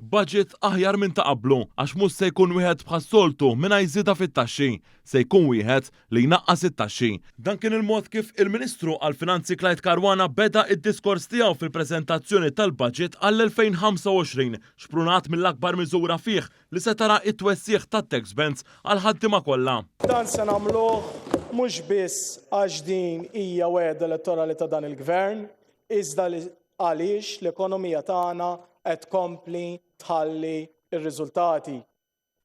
Budget aħjar minn ta' qablu għax mhux se jkun wieħed bħas-soltu mingħajr żieda fit-taxxi, se jkun wieħed li jnaqqas it-taxxi. Dan kien il-mod kif il-Ministru għall-Finanzi Clyde Caruana beda d-diskors tiegħu fil-preżentazzjoni tal-Budget għall-2025, xprunat mill-akbar miżura fih li se tara t-twessigħ tat-tax bands għall-ħaddiema kollha. Dan se nagħmluh mhux biss għax din hija wegħda elettorali ta' dan il-Gvern, iżda għaliex l-ekonomija tagħna qed tkompli tħalli r-riżultati.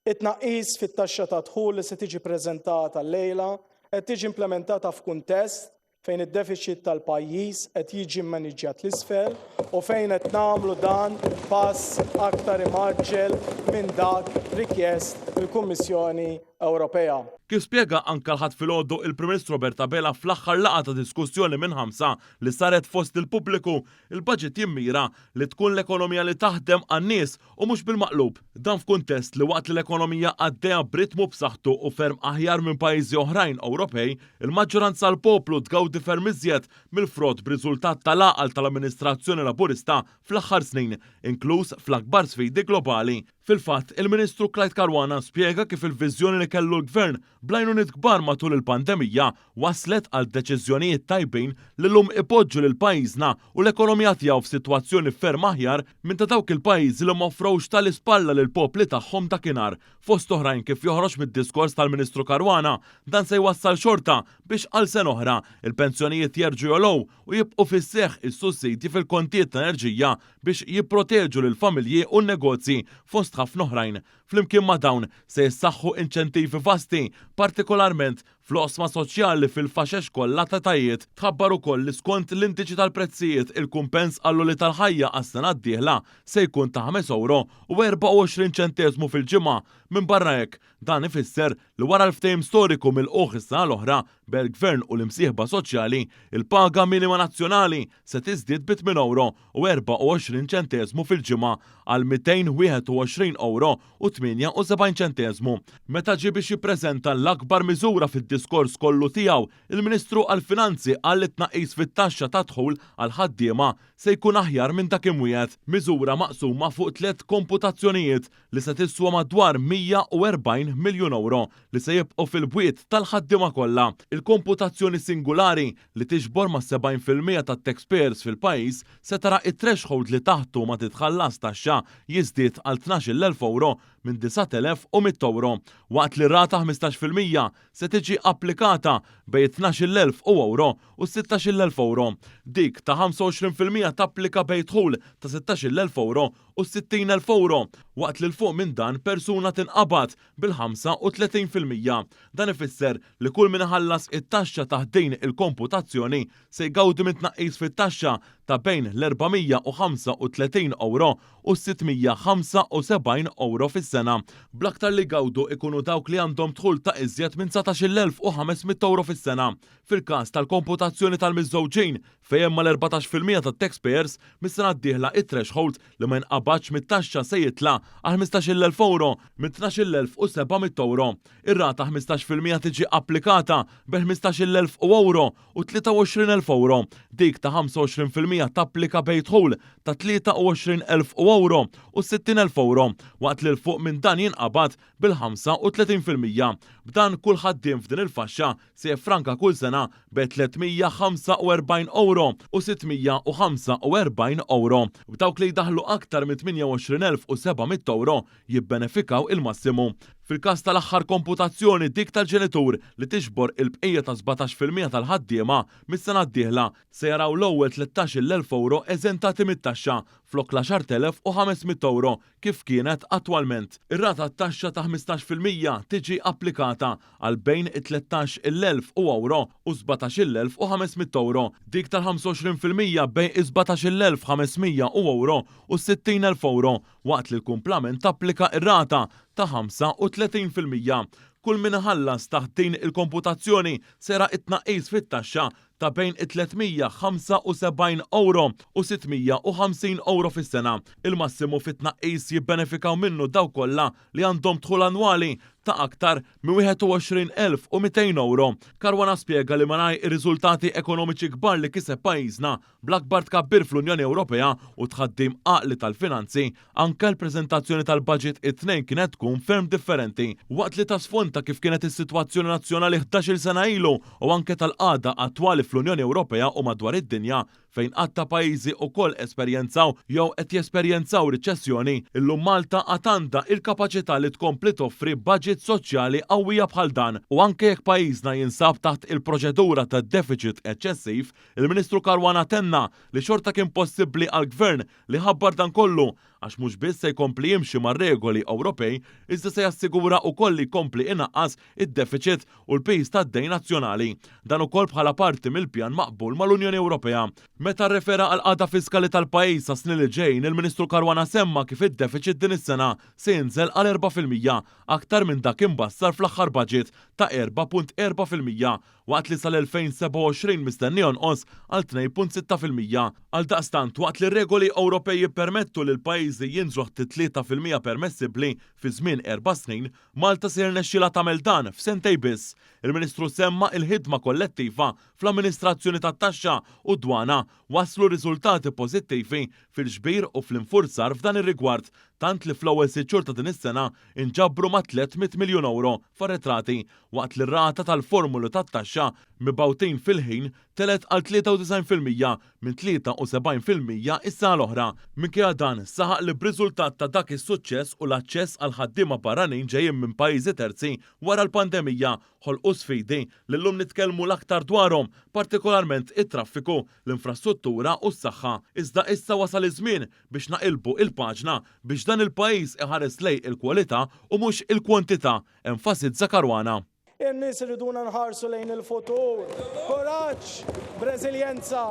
It-tnaqqis fit-taxxa tad-dħul li se tiġi preżentata llejla qed tiġi implementata f'kuntest fejn id-defiċit tal-pajjiż qed jiġi mmaniġġjat 'l isfel u fejn qed nagħmlu dan pass aktar imgħaġġel minn dak rikjest mill-Kummissjoni Ewropea. Kif spjega anke l-Ħadd filgħodu il-Prim Ministru Robert Abela fl-aħħar laqgħa ta' diskussjoni minn ħamsa li saret fost il-pubbliku, il-budget jimmira li tkun l-ekonomija li taħdem għan-nies u mhux bil-maqlub. Dan f'kuntest li waqt li l-ekonomija għaddejja b'ritmu b'saħħtu u ferm aħjar minn pajjiżi oħrajn Ewropej, il-maġġoranza tal-poplu tgawdi ferm iżjed mill-frott b'riżultat tal-għaqal tal-amministrazzjoni Laburista fl-aħħar snin, inkluż fl-akbar sfidi globali. Fil-fatt, il-Ministru Clyde Caruana spjega kif il-viżjoni li kellu l-Gvern bl-għajnuniet kbar matul il-pandemija wasslet għal deċiżjonijiet tajbin li llum ipoġġu lil pajjiżna u l-ekonomija tiegħu f'sitwazzjoni ferm aħjar minn ta' dawk il-pajjiżi li m'offrewx tali spalla lill-popli tagħhom dakinhar. Fost oħrajn kif joħroġ mid-diskors tal-Ministru Caruana, dan se jwassal xorta biex għal sena oħra, il-pensjonijiet jerġgħu jogħlew u jibqgħu fis-seħħ is-sussidji fil-kontijiet tal-enerġija biex jipproteġu lill-familji u n-negozji fost ħafna oħrajn. Flimkien ma' dawn, se jissaħħu inċentivi vasti, partikolarment fl-oqsma soċjali fil-faxex kollha ta' etajiet. Tħabbar ukoll li skont l-indiċi tal-prezzijiet, il-kumpens għall-għoli tal-ħajja għas-sena d-dieħla se jkun ta' ħames ewro u 24 ċenteżmu fil-ġimgħa. Minbarra hekk, dan ifisser li wara l-ftehim storiku milqugħ is-sena l-oħra bejn il-Gvern u l-imsieħba soċjali, il-paga minima nazzjonali se tiżdied bi tmien ewro u 24 ċenteżmu fil-ġimgħa għal 221 ewro u 78 ċenteżmu. Meta ġie biex jippreżenta l-akbar miżura fid-diskors kollu tiegħu, il-Ministru għall-Finanzi qal li t-tnaqqis fit-taxxa tad-dħul għall-ħaddiema se jkun aħjar minn dak imwiegħed. Miżura maqsuma fuq tliet komputazzjonijiet li se tiswa madwar 140 miljun ewro li se jibqgħu fil-bwiet tal-ħaddiema kollha. Il-komputazzjoni singulari li tiġbor mas-70% tat-taxpayers fil-pajjiż se tara t-threshold li taħtu ma titħallas taxxa jiżdied għal 12,000 ewro minn 9,100 ewro, waqt li rata 15% se tiġi applikata bejn it-12,000 u ewro u s-16,000 ewro. Dik ta' 25% tapplika bejn dħul ta' 16,000 ewro u 60,000 ewro, waqt li 'l fuq minn dan persuna tinqabad bil-35%. Dan ifisser li kull min iħallas it-taxxa taħt din il-komputazzjoni se jgawdi minn tnaqqis fit-taxxa ta' bejn l-435 ewro u s-675 ewro fis-sena, bl-aktar li jgawdu ikunu dawk li għandhom dħul ta' iżjed minn 19,500 ewro fis-sena. Fil-każ tal-komputazzjoni tal-miżżewġin, fejn hemm mal-14% tat-taxpayers, mis-sena d-dieħla it-threshold li ma jinqabadx mit-taxxa se jitla' għal 15,000 ewro minn 12,700 ewro. Ir-rata 15% tiġi applikata bejn 15,000 u ewro u 23,000 ewro. Dik ta' 25% tapplika bejn dħul ta' 23,000 u ewro u 60,000 ewro, waqt li 'l fuq minn dan jinqabad bil-35%. B'dan kull ħaddiem f'din il-faxxa se jiffranka kull sena bejn 345 ewro u 645 ewro, b'dawk li jdaħħlu aktar minn 28,700 ewro jibbenefikaw il-massimu. Fil-każ tal-aħħar komputazzjoni, dik tal-ġenitur li tiġbor il-bqija ta' 17% tal-ħaddiema mis-sena d-dieħla se jaraw l-ewwel 13,000 ewro eżentati mit-taxxa flok l-10,500 ewro kif kienet attwalment. Ir-rata tat-taxxa ta' 15% tiġi applikata għal bejn it-13,000 u ewro u 17,500 ewro, dik tal-25% bejn is-17,500 u ewro u s-60,000 ewro, waqt li l-kumplament tapplika r-rata ta' 35%. Kull min iħallas taħt din il-komputazzjoni se jara t-tnaqqis fit-taxxa ta' bejn it-375 ewro u 650 ewro fis-sena. Il-massimu fit-tnaqqis jibbenefikaw minnu dawk kollha li għandhom dħul annwali ta' ta' aktar minn 21,200 ewro. Caruana spjega li malaj ir-riżultati ekonomiċi kbar li kiseb pajjiżna bl-akbar tkabbir fl-Unjoni Ewropea u tħaddim għaqli tal-finanzi, anke l-preżentazzjoni tal-budget it-Tnejn kienet tkun ferm differenti. Waqt li ta sfond ta' kif kienet is-sitwazzjoni nazzjonali 11-il sena ilu u anke tal-qagħda attwali fl-Unjoni Ewropea u madwar id-dinja, fejn għadd ta' pajjiżi wkoll esperjenzaw jew qed jesperjenzaw riċessjoni, illum Malta għad għandha il-kapaċità li tkompli toffri budget soċjali qawwija bħal dan. U anke jekk pajjiżna jinsab taħt il-proċedura ta' deficit eċċessiv, il-Ministru Caruana tenna li xorta kien possibbli għall-Gvern li ħabbar dan kollu għax mhux biss se jkompli jimxi mar-regoli Ewropej iżda se jassigura wkoll li jkompli inaqqas id-deficit u l-piż tad-dejn nazzjonali. Dan ukoll bħala parti mill-pjan maqbul mal-Unjoni Ewropea. Meta rrefera għall-qagħda fiskali tal-pajjiż għas-snin li ġejjin, il-Ministru Caruana semma kif id-deficit din is-sena se jinżel għal 4%, aktar minn dak imbassar fl-aħħar budget ta' 4.4%, waqt li sal-2027 mistenni jonqos għal 2.6%. Għaldaqstant, waqt li r-regoli Ewropej jippermettu li l-pajjiżi jinżlu ħt it-3% permessibbli fi żmien erba' snin, Malta se jirnexxilha tagħmel dan f'sentejn biss. Il-Ministru semma il-ħidma kollettiva fl-amministrazzjoni tat-taxxa u d-dwana wasslu riżultati pożittivi fil-ġbir u fl-infurzar f'dan ir-rigward, tant li fl-ewwel sitt xhur ta' din is-sena nġabru mat-300 miljun ewro f'arretrati, waqt li r-rata tal-formuli tat-taxxa mibgħutin fil-ħin telgħet għal 93% minn 73% is-sena l-oħra. Minkejja dan, saħaq li b'riżultat ta' dak is-suċċess u l-aċċess għal ħaddiema barranin ġejjin minn pajjiżi terzi wara l-pandemija ħolqu sfidi li llum nitkellmu l-aktar dwarhom, partikolarment it-traffiku, l-infrastruttura u s-saħħa. Iżda issa wasal iż-żmien biex naqilbu il-paġna biex dan il-pajjiż iħares lejn il-kwalità u mhux il-kwantità, enfasizza Caruana. In-nies iriduna nħarsu lejn il-futur. Kuraġġ, b'reżiljenza.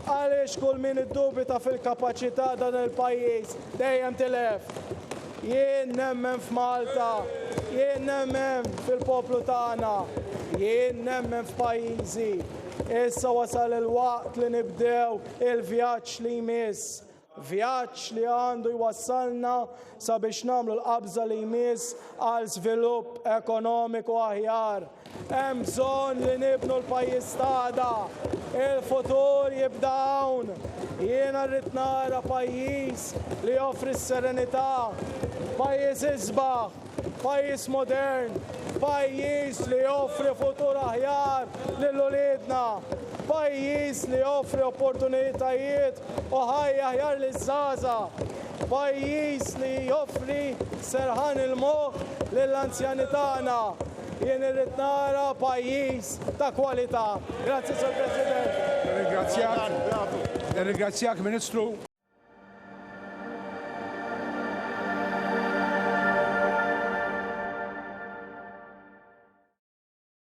Għaliex kull min iddubita fil-kapaċità dan il-pajjiż dejjem tilef. Jien nemmen f'Malta, jien nemmen fil-poplu tagħna, jien nemmen f'pajjiżi. Issa wasal il-waqt li nibdew il-vjaġġ li jmiss. Vjaġġ li għandu jwassalna sabiex nagħmlu l-qabża li jmiss għal żvilupp ekonomiku aħjar. Hemm bżonn li nibnu l-pajjiż t'għada. Il-futur jibda hawn. Jiena rrid nara pajjiż li joffri s-serenità, pajjiż isbaħ, pajjiż modern, pajjiż li joffri futur aħjar lil uliedna, pajjiż li joffri opportunitajiet u ħajja aħjar liż-żgħażagħ, pajjiż li joffri serħan il-moħħ lill-anzjani tagħna. Jien irrid nara pajjiż ta' kwalità. Grazzi, Sur President. Nirringrazzjak. Nirringrazzjak, Ministru.